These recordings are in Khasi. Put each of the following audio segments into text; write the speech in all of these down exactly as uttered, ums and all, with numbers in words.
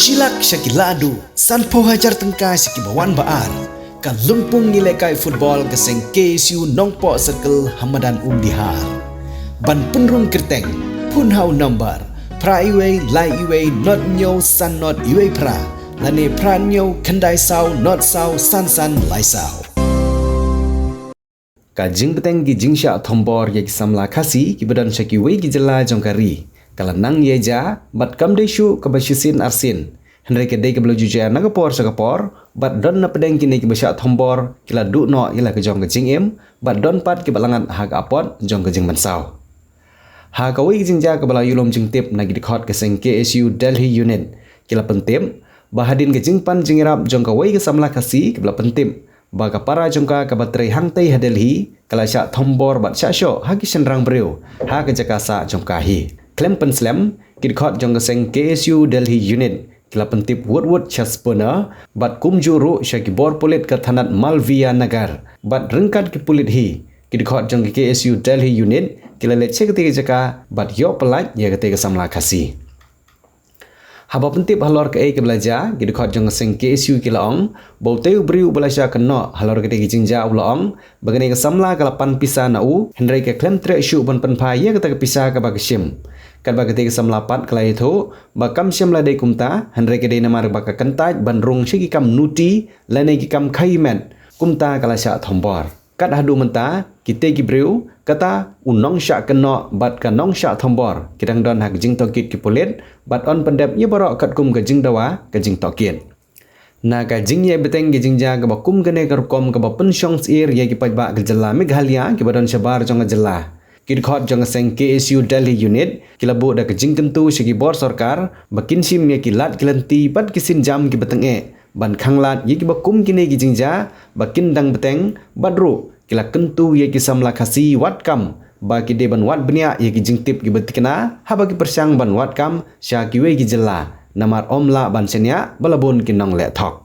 Shi lak sha ki la duh, sanphew hajar tyngka sha ki ba wan ba ar. Ka lympung ïalehkai football ka seng K S U Nongpoh Circle ha madan Umdihar. Ban pynrung kyrteng, phone ha u number phra wei lai wei not hynñiew san not wei phra, lane phra hynñiew khyndai saw not saw san san lai saw. Ka jingbteng ki jingshah thombor ïa ki samla Khasi ki ba don sha kiwei ki jylla jong ka ri ka la nang ïa jia, bad kam dei shuh kaba shisien arsien, hynrei ka dei kaba la ju jia na ka por sha ka por, bad don na pdeng kine ki ba shah thombor ki la duh noh ïa la ka jong ka jingim, bad don pat ki ba la ngat ha ka apot jong ka jingmynsaw. Ha kawei ka jingjia kaba la ïoh lum jingtip na ki dkhot ka seng K S U Delhi Unit, ki la pyntip ba hadien ka jingpan jingïarap jong kawei ka samla Khasi kaba la pyntip ba ka para jong ka kaba trei hangtei ha Delhi ka la shah thombor bad shah shoh ha ki shynrang briew ha ka jaka sah jong ka hi. Khlem pynslem, ki dkhot jong ka seng K S U Delhi Unit ki la pyntip wut wut sha Spooner bad kumjuh ruh sha ki bor pulit ka thanat Malviya Nagar, bad ryngkat ki pulit hi, ki dkhot jong ka K S U Delhi Unit ki la leit sha katei ka jaka bad ïoh pyllait ïa katei ka samla Khasi. Haba pyntip halor kaei kaba la jia, ki dkhot jong ka seng K S U ki la ong ba utei u briew uba la shah kynnoh halor katei ka jingjia u la ong ba kane ka samla ka la pan pisa na u, hynrei ka khlem treh shuh ban pynphai ïa kata ka pisa kaba ka shim. Katba katei ka samla pat ka la ïathuh ba kam shym la dei kumta, hynrei ka dei namar ba ka kyntait ban rung sha ki kam nuti lane ki kam khaïi met, kumta ka la shah thombor. Kat haduh mynta, kitei ki briew, kata u nongshah kynnoh bad ka nongshah thombor, ki dang don ha ka jingtohkit ki pulit bad yn pyndep ïa baroh katkum ka jingdawa ka jingtohkit. Na ka jingïaibteng ka jingjia kaba kum kane ka rukom kaba pynshong syier ïa ki paidbah ka jylla Meghalaya kiba don shabar jong ka jylla, ki dkhot jong ka seng K S U Delhi Unit ki la buh da ka jingkyntu sha ki bor sorkar ba kin shim ïa ki lad ki lynti bad ki sienjam kiba tyngeh ban khanglad ïa kiba kum kine ki jingjia ba kin dang bteng, bad ruh ki la kyntu ïa ki samla Khasi wad kam ba ki dei ban wad bniah ïa ki jingtip kiba thikna haba ki pyrshang ban wad kam sha kiwei ki jylla, namar ym lah ban shaniah ba la bun ki nongleh thok.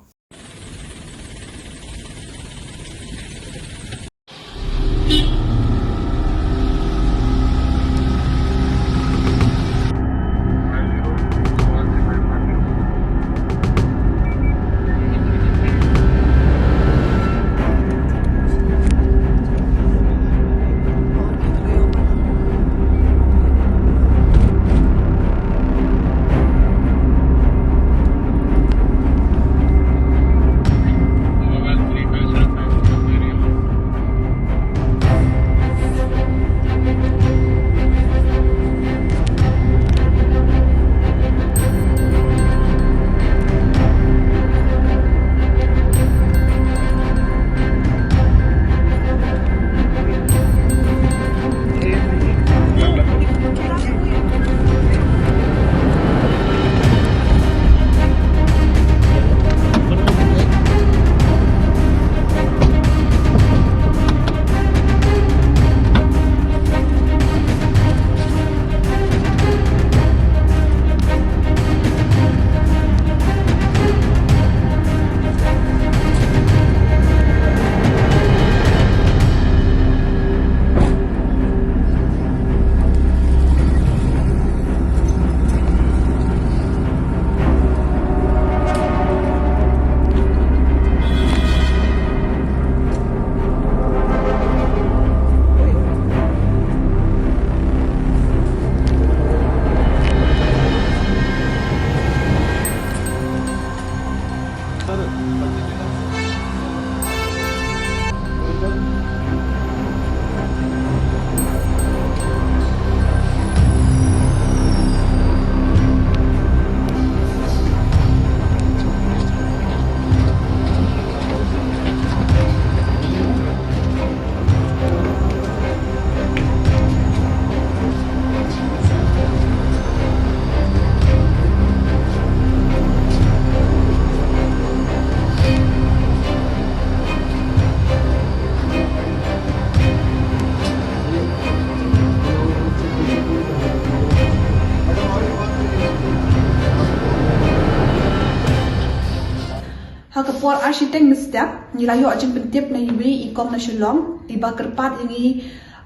Ha ka por ar shiteng mynstep, ngi la ïoh jingpyntip na iwei i kong na Shillong, i ba kyrpad ïa ngi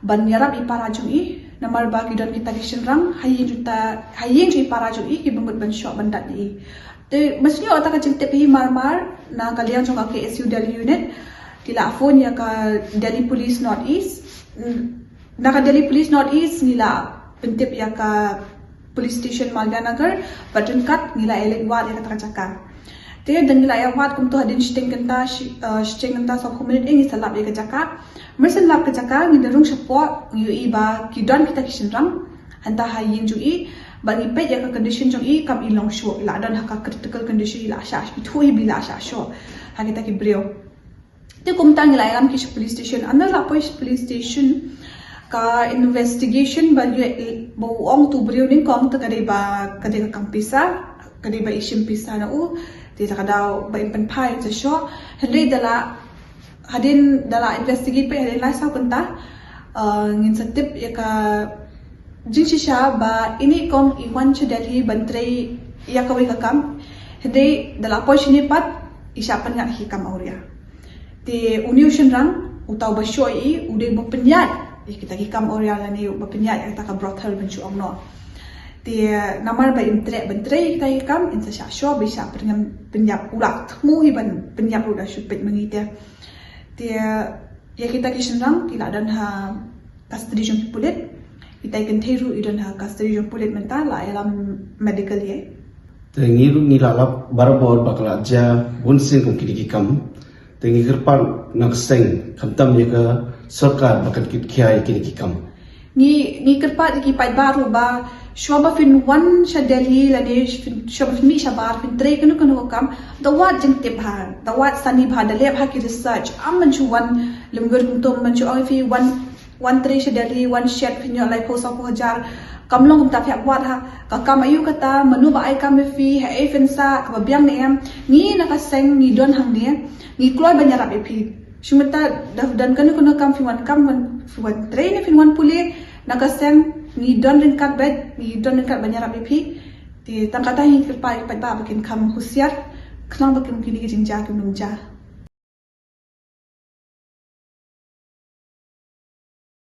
ban ïarap ïa i para jong i, Namar ba ki don kita ki shynrang ha ïing jong kita, ha ïing jong i para jong i, kiba mut ban shoh ban dat ïa i. Te ma shu ïoh ïa kata ka jingtip hi mar mar na ka liang jong ka K S U Delhi unit, ki la phone ïa ka Delhi Police North East. Na ka Delhi Police North East ngi la pyntip ïa ka police station Malviya Nagar, bad ryngkat ngi la ïaleit wad ïa kata ka jaka. Te da ngi la ïa wad kumto hadien shiteng kynta, shi- eh, shiteng kynta sawphew minit, eh, ngi sa lap ïa ka jaka. Mar shen lap ka jaka, ngi da rung shapoh, ngi ïohi ba ki don kita ki shynrang hangta ha ïing jong i, bad ngi peit ïa ka condition jong i, kam i long shuh, i la don ha ka critical condition, i la shah, ithuh hi ba i la shah shuh ha kita ki briew. Te kumta ngi la ïalam ki sha police station. Ynda la poi sha police station, ka investigation ba ïoh ba u ong utu u briew nyngkong te ka dei ba, ka dei ka kam pisa, ka dei ba i shim pisa na u. Te da ka daw ba in pynphai sa shuh. Hynrei da la, hadien da la investigate peit hadien lai saw kynta, eh, ngin sa tip ïa ka jingshisha ba ine i kong i wan sha Delhi ban trei ïa kawei ka kam. Hynrei da la poi shane pat, i shah pynngat ïa ki kam awria. Te une u shynrang, uta uba shoh ïa i, u dei uba pynïaid ïa kita ki kam awria lane uba pynïaid ïa kata ka brothel ban shu ong noh. Te namar ba im treh ban trei ïa kita ki kam, in sa shah shoh ba i shah pynïap, pynïap, u la thmu hi ban pynïap ruh da shu peit ma ngi te. Te ïa kita ki shynrang ki la don ha custody jong ki pulit. Kita i kynthei ruh i don ha custody jong pulit mynta, la ïalam medical ïa i. Te ngi ruh ngi la lap barabor ba ka la jia bun sien kum kine ki kam. Te ngi kyrpad na ka seng, khamtam ïa ka sorkar ba kan kitkhia ïa kine ki kam. Ngi, ngi kyrpad ïa ki paidbah ruh ba shuwa ba phin wan sha Delhi lane phin, shuwa ba phin mih shabar, phin trei kano kano ka kam, da wad jingtip bha, da wad sani bha, da leh bha ki research. Ym ban shu wan lum gur kumto, ym ban shu ong ïa phi wan, wan trei sha Delhi, wan shet, phin ïoh laiphew sawphew hajar. Kam long kumta, phi hap wad ha ka kam aïu kata, mano ba ai kam ïa phi, haei phin sah, kaba biang ne em. Ngi na ka seng ngi don hangne, ngi kloi ban ïarap ïa phi. Shu mynta da don kano kano kam, phi wan kam, wan, phi wan trei ne phi wan pule, na ka seng ngi don ryngkat beit, ngi don ryngkat ban ïarap ïa phi. Te tang kata hi ngi kyrpad ïa ki paidbah ba kin kham husiar khnang ba kin, kine ki jingjia kin ym jia.